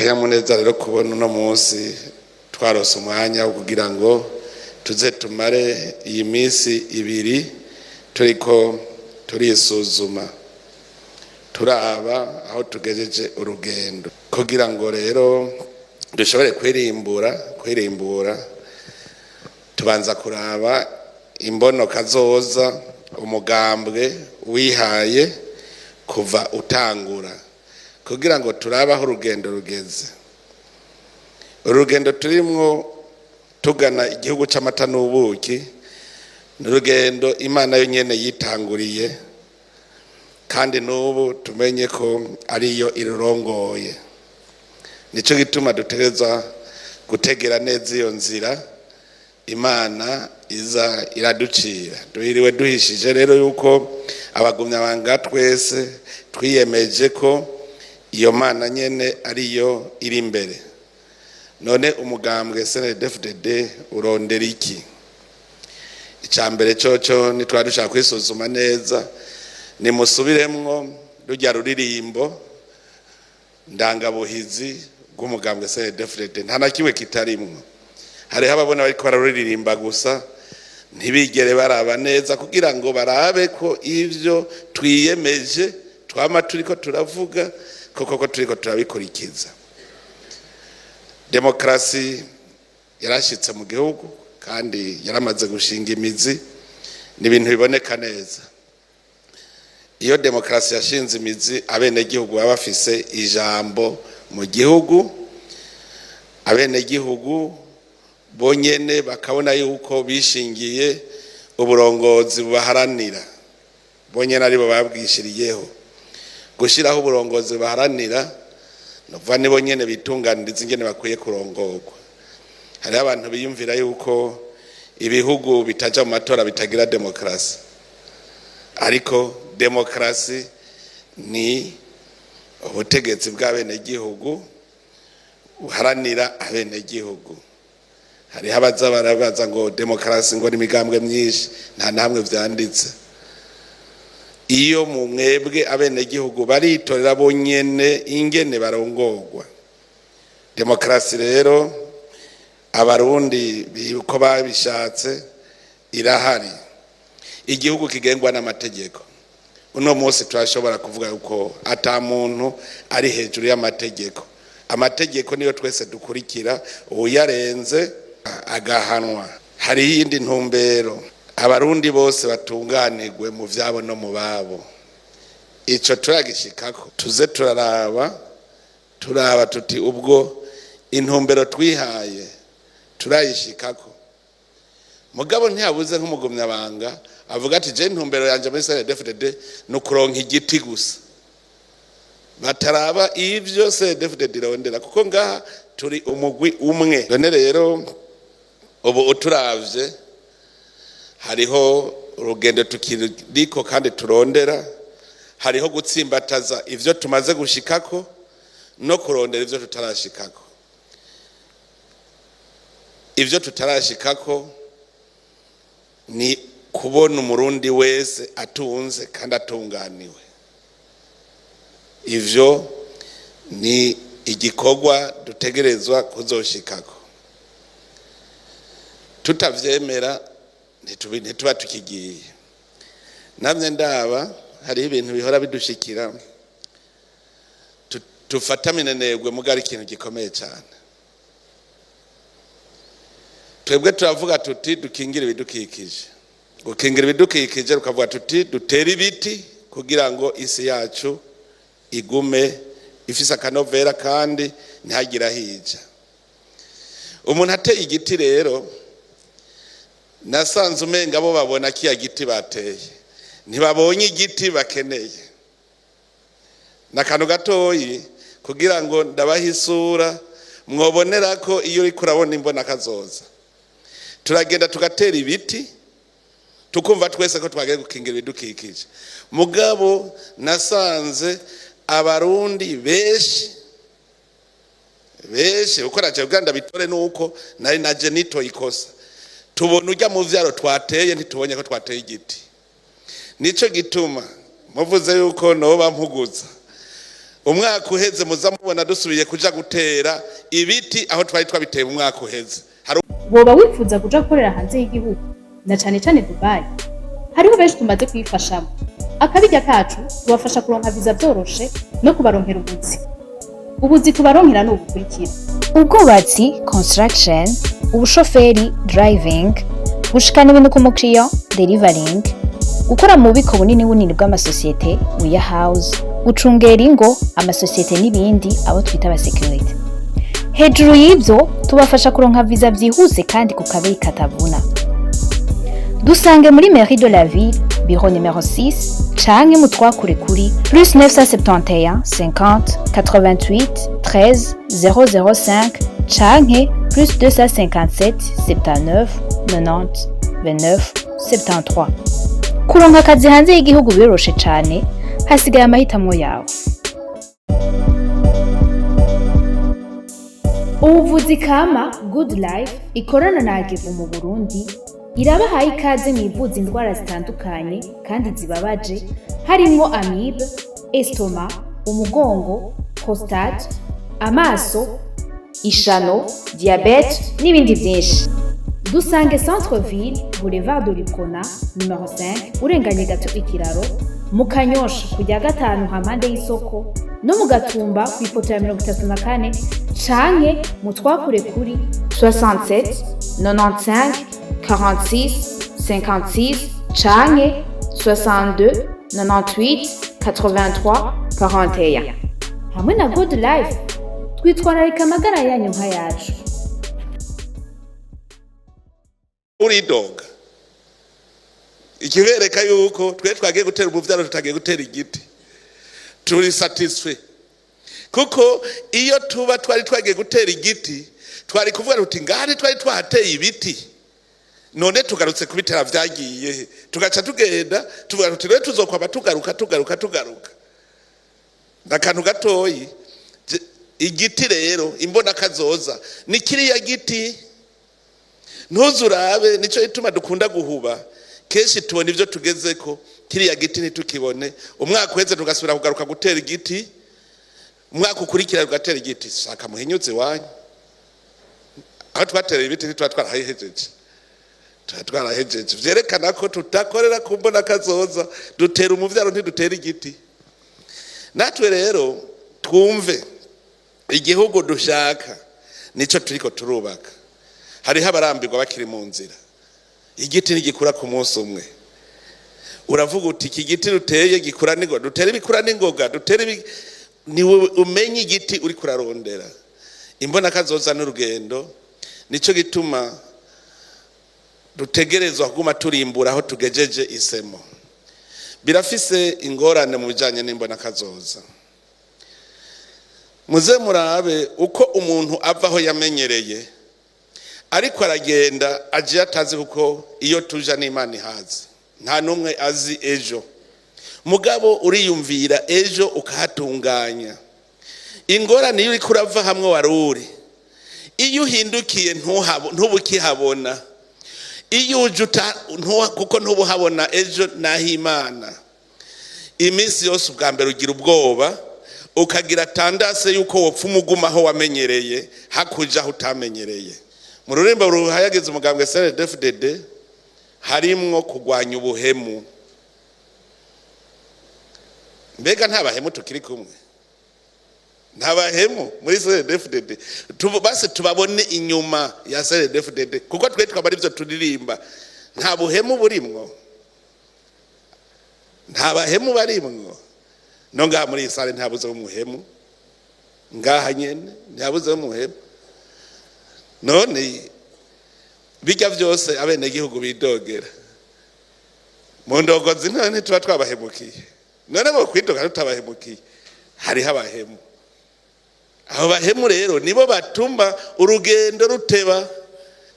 N'akanyamuneza rero kubona uno munsi twarose umwanya wo kugira ngo tuze tumare iyi minsi 2 turiko turisuzuma, turaba aho tugejeje urugendo, kugira ngo rero dushobore kwirimbura. Tubanza kuraba imbono kazoza umugambwe wihaye kuva utangura, kugira ngo turabe aho urugendo rugeze. Urugendo turimwo tugana igihugu c'amata n'ubuki ni urugendo Imana yo nyene yitanguriye, kandi n'ubu tumenye ko ariyo irurongoye. Nico gituma dutegerezwa gutegera neza iyo nzira Imana iza iraducira. Duhiriwe duhishije rero yuko abagumyabanga twese twiyemeje ko iyo Mana nyene ariyo iri imbere. None umugambwe CNDD-FDD urondera iki? Icya mbere coco, nitwari dushaka kwisuzuma neza, nimusubiremwo rujya ruririmbo ndangabuhizi bw'umugambwe CNDD-FDD, nta na kimwe kitarimwo. Hariho ababona bariko bararuririmba gusa, ntibigere baraba neza kugira ngo barabe ko ivyo twiyemeje twama turiko turavuga koko ko turiko turabikurikiza. Demokarasi yarashitse mu gihugu kandi yaramaze gushinga imizi, ni ibintu biboneka neza. Iyo demokarasi yashinze imizi, abenegihugu baba bafise ijambo mu gihugu, abenegihugu bonyene bakabona yuko bishingiye uburongozi bubaharanira, bonyene aribo babwishiriyeho gushiraho uburongozi bubaharanira. Nukuvuga nibo nyene bitunganiriza ingene bakwiye kurongorwa. Hariho abantu biyumvira yuko ibihugu bitaja mu matora bitagira demokarasi, ariko demokarasi ni ubutegetsi bw'abenegihugu buharanira abenegihugu. Hariho abaza barabaza ngo demokarasi ngo ni imigambwe myinshi. Nta namwe vyanditse. Iyo mu mwebwe abenegihugu baritorera bonyene ingene barongorwa. Demokarasi rero, Abarundi uko babishatse, irahari. Igihugu kigengwa n'amategeko. Uno munsi turashobora kuvuga yuko ata muntu ari hejuru y'amategeko. Amategeko niyo twese dukurikira, uyarenze agahanwa. Hari iyindi ntumbero: Abarundi bose batunganirwe mu vyabo no mu babo. Ico turagishikako? Tuze turaraba, turaba tuti ubwo intumbero twihaye turayishikako? Mugabo ntiyabuze nk'umugumyabanga avuga ati: "Je intumbero yanje muri CNDD-FDD ni ukuronka igiti gusa." Bataraba ivyo CNDD-FDD irondera, kuko ngaha turi umugwi umwe. None rero ubu uturavye, hariho urugendo tukiriko kandi turondera. Hariho gutsimbataza ivyo tumaze gushikako no kurondera ivyo tutarashikako. Ivyo tutarashikako ni kubona Umurundi wese atunze kandi atunganiwe. Ivyo ni igikorwa dutegerezwa kuzoshikako. Tutavyemera ntituba tukigiye. Namye ndaba hariho ibintu bihora bidushikira tufata minenegwe, muga ari ikintu gikomeye cyane. Twebwe turavuga tuti dukingire ibidukikije. Gukingira ibidukikije, tukavuga tuti dutere ibiti kugira ngo isi yacu igume ifise akanovera kandi ntihagire ahija. Umuntu ateye igiti rero, nasanze umenga bo babona kiya giti bateye, ntibabonye igiti bakeneye. N'akantu gatoyi kugira ngo ndabahe isura mwobonera ko iyo uriko urabona imbona kazoza. Turagenda tugatera ibiti, tukumva twese ko twagiye gukingira ibidukikije, mugabo nasanze Abarundi benshi benshi, uko naje kugira ndabitore nuko nari naje nitoye ikosa, tubona ujya mu vyaro twateye, ntitubonye ko twateye igiti. Nico gituma muvuze yuko noba mpuguza. Umwaka uheze muza mubona dusubiye kuja gutera ibiti aho twari twabiteye umwaka uheze. Hari Woba wifuza kuja gukorera hanze y'igihugu, na cane cane Dubai? Hariho benshi tumaze kuyifashamo. Akabirya kacu, tubafasha kuronka viza vyoroshe no kubaronkera ubuzi. Ubuzi tubaronkera ni ubukurikira: ubwubatsi, construction, ubushoferi, driving, gushikana ibintu ku mukiriya, delivering, gukora mu bubiko bunini bunini bw'amasosiyete, warehouse, gucungera ingo, amasosiyete n'ibindi, abo twita abasécurité. Hejuru y'ibyo, tubafasha kuronka viza byihuse kandi ku kabeyi katavuna. Dusange muri mairie de la ville, bureau numéro 6, canke mutwakure kuri +971 50 88 13 005 canke +257 79 90 29 73. Kuronka akazi hanze y'igihugu biroroshe cane, hasigaye amahitamo yawe. Ubuvuzi kama Good Life ikorana na Agevu mu Burundi irabahaye ikaze mu ivuza indwara zitandukanye kandi zibabaje, harimwo amibe, estomac, umugongo, prostate, amaso, ishano, diabète n'ibindi byinshi. Dusange Centre Ville, Boulevard de l'Uprona numéro 5, urenganye gato ikiraro, mu Kanyosha kujya gatanu hampande y'isoko, no mu Gatumba ku ipoto ya 34, canke mu twakure kuri 67 95 46 56 canke 62 98 83 41. Hamwe na Good Life, twitwararika amagara yanyu nk'ayacu. Uridoga ikibereka yuko twe twagiye gutera umuvyaro, tutagiye gutera igiti. Turi satisfait, kuko iyo tuba twari twagiye gutera igiti, twari kuvuga tuti: "Ngari twari twahateye ibiti, none tugarutse kubitera, vyagiye he?" Tugaca tugenda tuvuga tuti: "Rero tuzokwama tugaruka, tugaruka, tugaruka." N'akantu gatoyi. Igiti rero imbona kazoza ni kiriya giti ntuzurabe. Nico gituma dukunda guhuba. Kenshi tubona ibyo tugezeko, kiriya giti ntitukibone. Umwaka uheze tugasubira kugaruka gutera igiti, umwaka ukurikira tugatera igiti. Shaka muhinyuze iwanyu aho twatereye ibiti, ntituba twarahejeje, tuba twarahejeje. Vyerekana ko tutakorera ku mbona kazoza. Dutera umuvyaro, ntidutera igiti. Natwe rero twumve igihugu dushaka, nico turiko turubaka. Hariho abarambirwa bakiri mu nzira. Igiti ntigikura ku munsi umwe. Uravuga uti: "Iki giti duteye gikura n'ingoga, dutere ibikura n'ingoga, dutere ibi." Niwe umenye igiti uri kurarondera. Imbona kazoza n'urugendo. Nico gituma dutegerezwa kuguma turimbura aho tugejeje isemo. Birafise ingorane mu bijanye n'imbona kazoza. Muze murabe uko umuntu ava aho yamenyereye, ariko aragenda agiye atazi, kuko iyo tuja n'Imana ihazi, nta n'umwe azi ejo. Mugabo uriyumvira ejo ukahatunganya. Ingorane, iyo uriko urava hamwe wari uri, iyo uhindukiye ntuba ukihabona. Iyo uje kuko ntubuhabona ejo naho Imana. Iminsi yose ubwa mbere ugira ubwoba, ukagira tendance yuko wopfa umuguma aho wamenyereye, hakuja aho utamenyereye. Mu rurembo ruhayagiza umugambwe CNDD-FDD harimwo kurwanya ubuhemu. Mbega nta bahemu tukiri kumwe? Nta bahemu muri CNDD-FDD? Basi tubabone inyuma ya CNDD-FDD, kuko twe twaba arivyo turirimba. Nta buhemu burimwo? Nta bahemu barimwo? No ngaha muri iyi salle ntihabuze umuhemu. Ngaha nyene ntihabuze umuhemu. None bijya byose abenegihugu bidogera mu ndongozi, none ntituba twabahemukiye? None bo kwidoga tutabahemukiye? Hariho abahemu. Abo bahemu rero nibo batuma urugendo ruteba.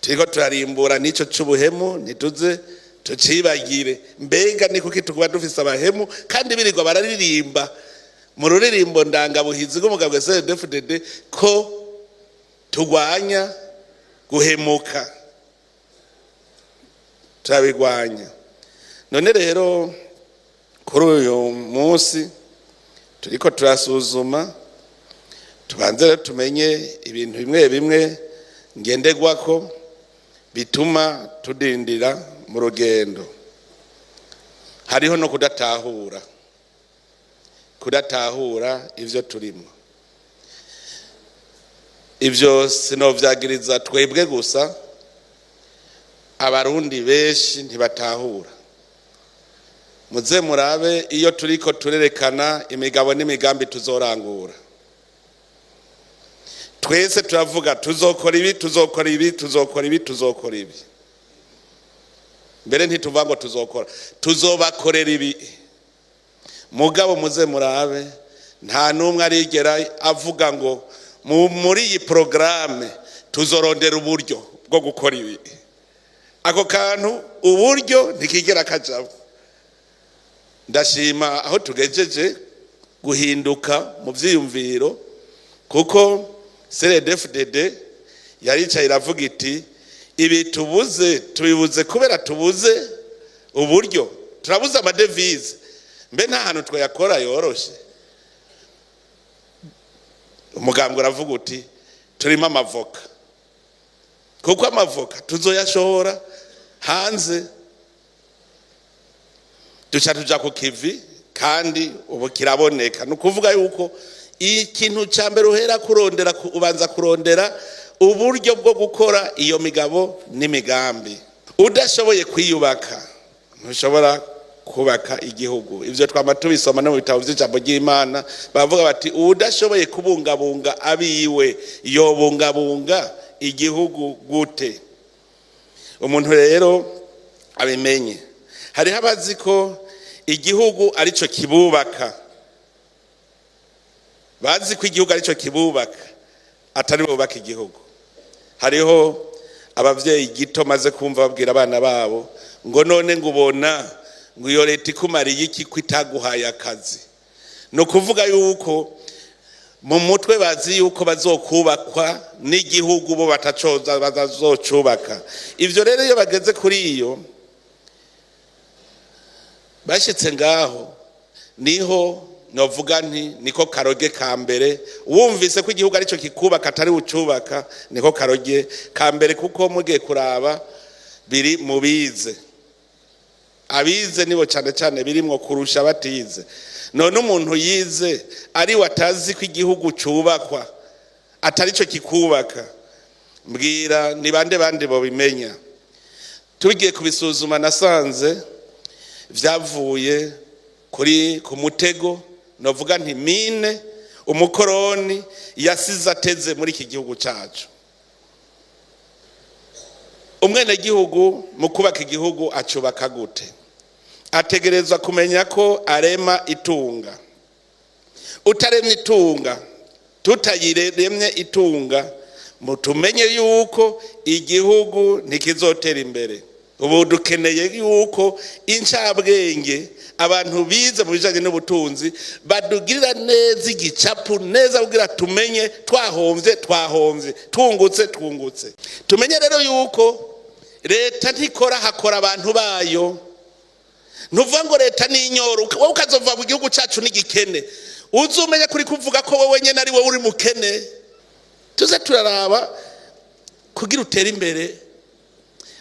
Turiko turarimbura n'ico c'ubuhemu, ntituze tucibagire. Mbega ni kuki tukuba dufise abahemu kandi birirwa bararirimba mu ruririmbo ndangabuhizi rw'umugambwe CNDD-FDD ko turwanya guhemuka? Turabigwanya. None rero kuri uyu munsi Turiko turasuzuma, tubanze rero tumenye ibintu bimwe bimwe ngenderwako bituma tudindira mu rugendo. Hariho no kudatahura ivyo turimo. Ivyo sinovyagiriza twebwe gusa, Abarundi benshi ntibatahura. Muze murabe iyo turiko turerekana imigabo n'imigambi tuzorangura, twese turavuga tuzokora ibi, tuzokora ibi, tuzokora ibi, tuzokora ibi. Mbere ntituvuga ngo tuzokora, tuzobakorera ibi. Mugabo muze murabe, nta n'umwe arigera avuga ngo muri iyi porogaramu tuzorondera uburyo bwo gukora ibi. Ako kantu uburyo ntikigera kajamo. Ndashima aho tugejeje guhinduka mu vyiyumviro, kuko CNDD-FDD yaricaye iravuga iti: "Ibi tubuze, tubibuze kubera tubuze uburyo, turabuze amadevize. Mbe nta hantu twayakora yoroshe?" Umugambwe uravuga uti: "Turimo amavoka, kuko amavoka tuzoyashora hanze." Duca tuja ku kivi, kandi ubu kiraboneka. Ni ukuvuga yuko ikintu cya mbere uhera kurondera, ubanza kurondera uburyo bwo gukora iyo migabo n'imigambi. Udashoboye kwiyubaka, ntushobora kubaka igihugu. Ibyo twama tubisoma no mu bitabo by'ijambo ry'Imana, bavuga bati: "Udashoboye kubungabunga abiwe yobungabunga igihugu gute?" Umuntu rero abimenye, hariho abazi ko igihugu aricyo kibubaka, bazi ko igihugu aricyo kibubaka, atari bubaka igihugu. Hariho abavyeyi gito maze kumva babwira abana babo ngo: "None ngo ubona ngo iyo leta ikumariye iki ko itaguhaye akazi?" Ni ukuvuga yuko mu mutwe bazi yuko bazokubakwa n'igihugu, bo batacoza bazocubaka. Ivyo rero, iyo bageze kuri iyo, bashitse ngaho, niho novuga nti niko karoge ka mbere. Wumvise ko igihugu aricyo kikubaka, atari ucubaka, niko karoge ka mbere, kuko mugiye kuraba biri mu bize. Abize nibo cyane cyane birimwo kurusha batize. None umuntu yize ari watazi ko igihugu cubakwa, atari cyo kikubaka, mbwira ni bande bandi bobimenya? Tugiye kubisuzuma, nasanze vyavuye kuri ku mutego, novuga nti mine umukoroni yasize ateze muri iki gihugu cyacu. Umwenegihugu mu kubaka igihugu acubaka gute? Ategerezwa kumenya ko arema itunga. Utaremye itunga, tutayiremye itunga, mutumenye yuko igihugu ntikizotera imbere. Ubu dukeneye yuko incabwenge, abantu bize mu bijanye n'ubutunzi, badugirira neza igicapu neza kugira tumenye twahomvye twahomvye, twungutse twungutse. Tumenye rero yuko leta ntikora, hakora abantu bayo. Ntuvuga ngo leta ni inyoro, wowe ukazova mu gihugu cyacu n'igikene. Uzi umenye kuri kuvuga ko wowe nyine ari wowe uri mukene. Tuze turaraba kugira utere imbere.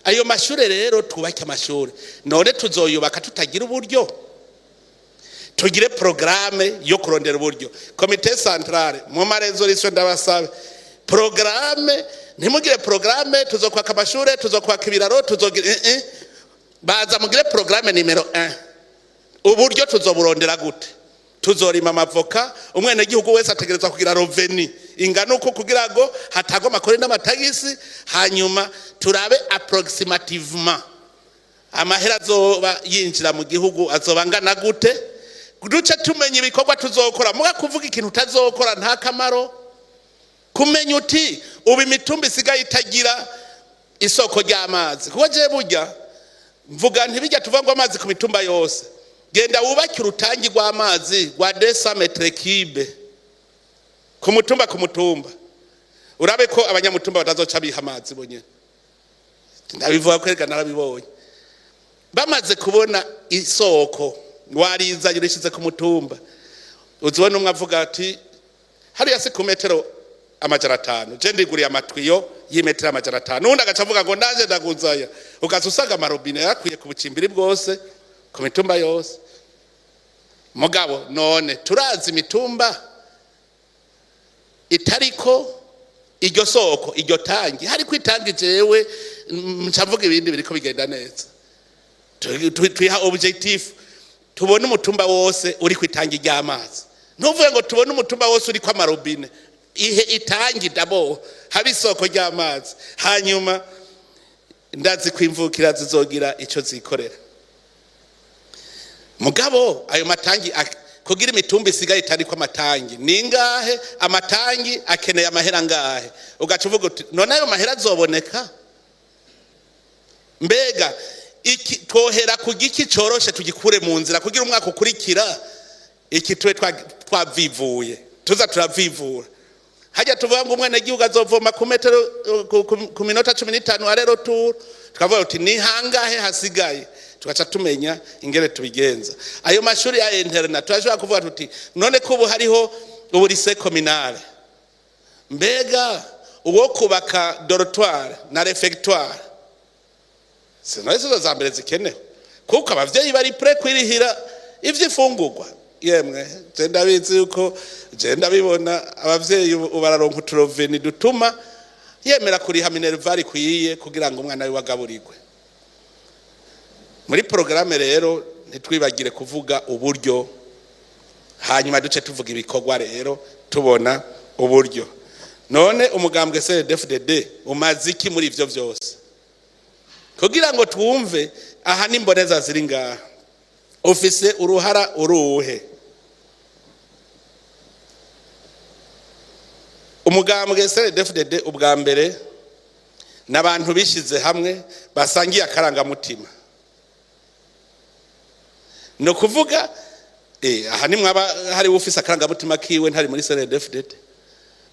Ayo mashure rero, twubake amashuri. None tuzoyubaka tutagira uburyo? Tugire porogaramu yo kurondera uburyo. Comité central, mu ma résolutions ndabasabe porogaramu. Ntimugire porogaramu tuzokwaka amashure, tuzokwaka ibiraro, tuzogira baza. Mugire porogaramu numéro 1: uburyo tuzoburondera gute? Tuzorima amavoka, umwenegihugu wese ategerezwa kugira revenu ingana uko kugira ngo hatagwa amakori n'amatagisi. Hanyuma turabe approximativement amahera azoba yinjira mu gihugu azoba angana gute, duce tumenya ibikorwa tuzokora. Muga kuvuga ikintu utazokora nta kamaro. Kumenya uti ubu imitumba isigaye itagira isoko ry'amazi, kuko jewe burya mvuga ntibijya tuvuga ngo amazi ku mitumba yose. Genda wubake urutangi rw'amazi rwa 200 mètres cubes ku mutumba ku mutumba, urabe ko abanyamutumba batazoca biha amazi bonyene. Ndabivuga ko reka narabibonye. Bamaze kubona isoko, warizanye, urishize ku mutumba. Uzibona umwe avuga ati: "Hariya si ku metero 500, je ndiguriye amatwiyo y'imetero 500." Uwundi agaca avuga ngo: "Ndaje ndaguzaya." Ugaca usanga amarobine yarakwiye ku bucimbiri bwose, ku mitumba yose. Mugabo none turazi imitumba itariko iryo soko, iryo tangi. Hariko itangi, jewe nca mvuga ibindi biriko bigenda neza. Twiha objectif, tubone umutumba wose uri ku itangi ry'amazi. Ntuvuge ngo tubone umutumba wose uri amarobine. Ihe itangi d'abord, haba isoko ry'amazi, hanyuma ndazi ko imvukira zizogira icyo zikorera. Mugabo ayo matangi kugira imitumba isigaye itariko amatangi ni ngahe? Amatangi akeneye amahera ngahe? Ugaca uvuga uti: "None ayo mahera azoboneka?" Mbega iki twohera ku giki coroshe, tugikure mu nzira kugira umwaka ukurikira iki tube twavivuye, tuza turavivura. Hajya tuvuga ngo umwenegihugu azovoma ku metero ku minota 15 aller-retour, tukavuga uti: "Ni hangahe hasigaye?" Tugaca tumenya ingene tubigenza. Ayo mashuri ya internat, turashobora kuvuga tuti: "None ko ubu hariho ubu lycée communale, mbega uwo kubaka dortoir na réfectoire sinawe sizo za mbere zikenewe?" Kuko abavyeyi bari prêts kwirihira ivy'ifungurwa. Yemwe, je ndabizi yuko je ndabibona, abavyeyi ubu bararonka utu revenus dutuma yemera kuriha minerval ikwiye kugira ngo umwana wiwe agaburirwe. Muri porogaramu rero ntitwibagire kuvuga uburyo, hanyuma duce tuvuga ibikorwa rero tubona uburyo. None umugambwe CNDD-FDD umaze iki muri ivyo vyose? Kugira ngo twumve aha n'imboneza ziri ngaha, ufise uruhara uruhe? Umugambwe CNDD-FDD ubwa mbere n'abantu bishize hamwe basangiye akarangamutima. Ni ukuvuga aha ni mwaba hari ufise akarangamutima kiwe ntari muri CNDD-FDD,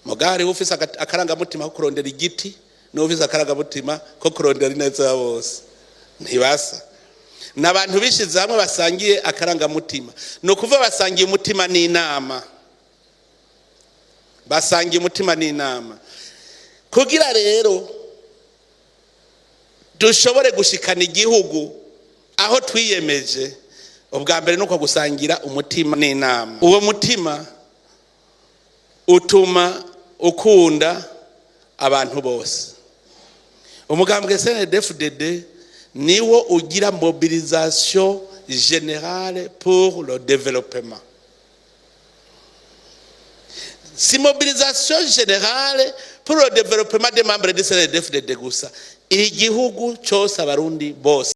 muga hariho ufise akarangamutima ko kurondera igiti n'ufise akarangamutima ko kurondera ineza ya bose, ntibasa. Ni abantu bishize hamwe basangiye akarangamutima. Ni ukuvuga basangiye umutima n'inama, basangiye umutima n'inama. Kugira rero dushobore gushikana igihugu aho twiyemeje, ubwa mbere nuko gusangira umutima n'inama. Uwo mutima utuma ukunda abantu bose. Umugambwe CNDD-FDD niwo ugira mobilisation générale pour le développement. Si mobilisation générale pour le développement des membres du CNDD-FDD gusa, igihugu cyose, Abarundi bose.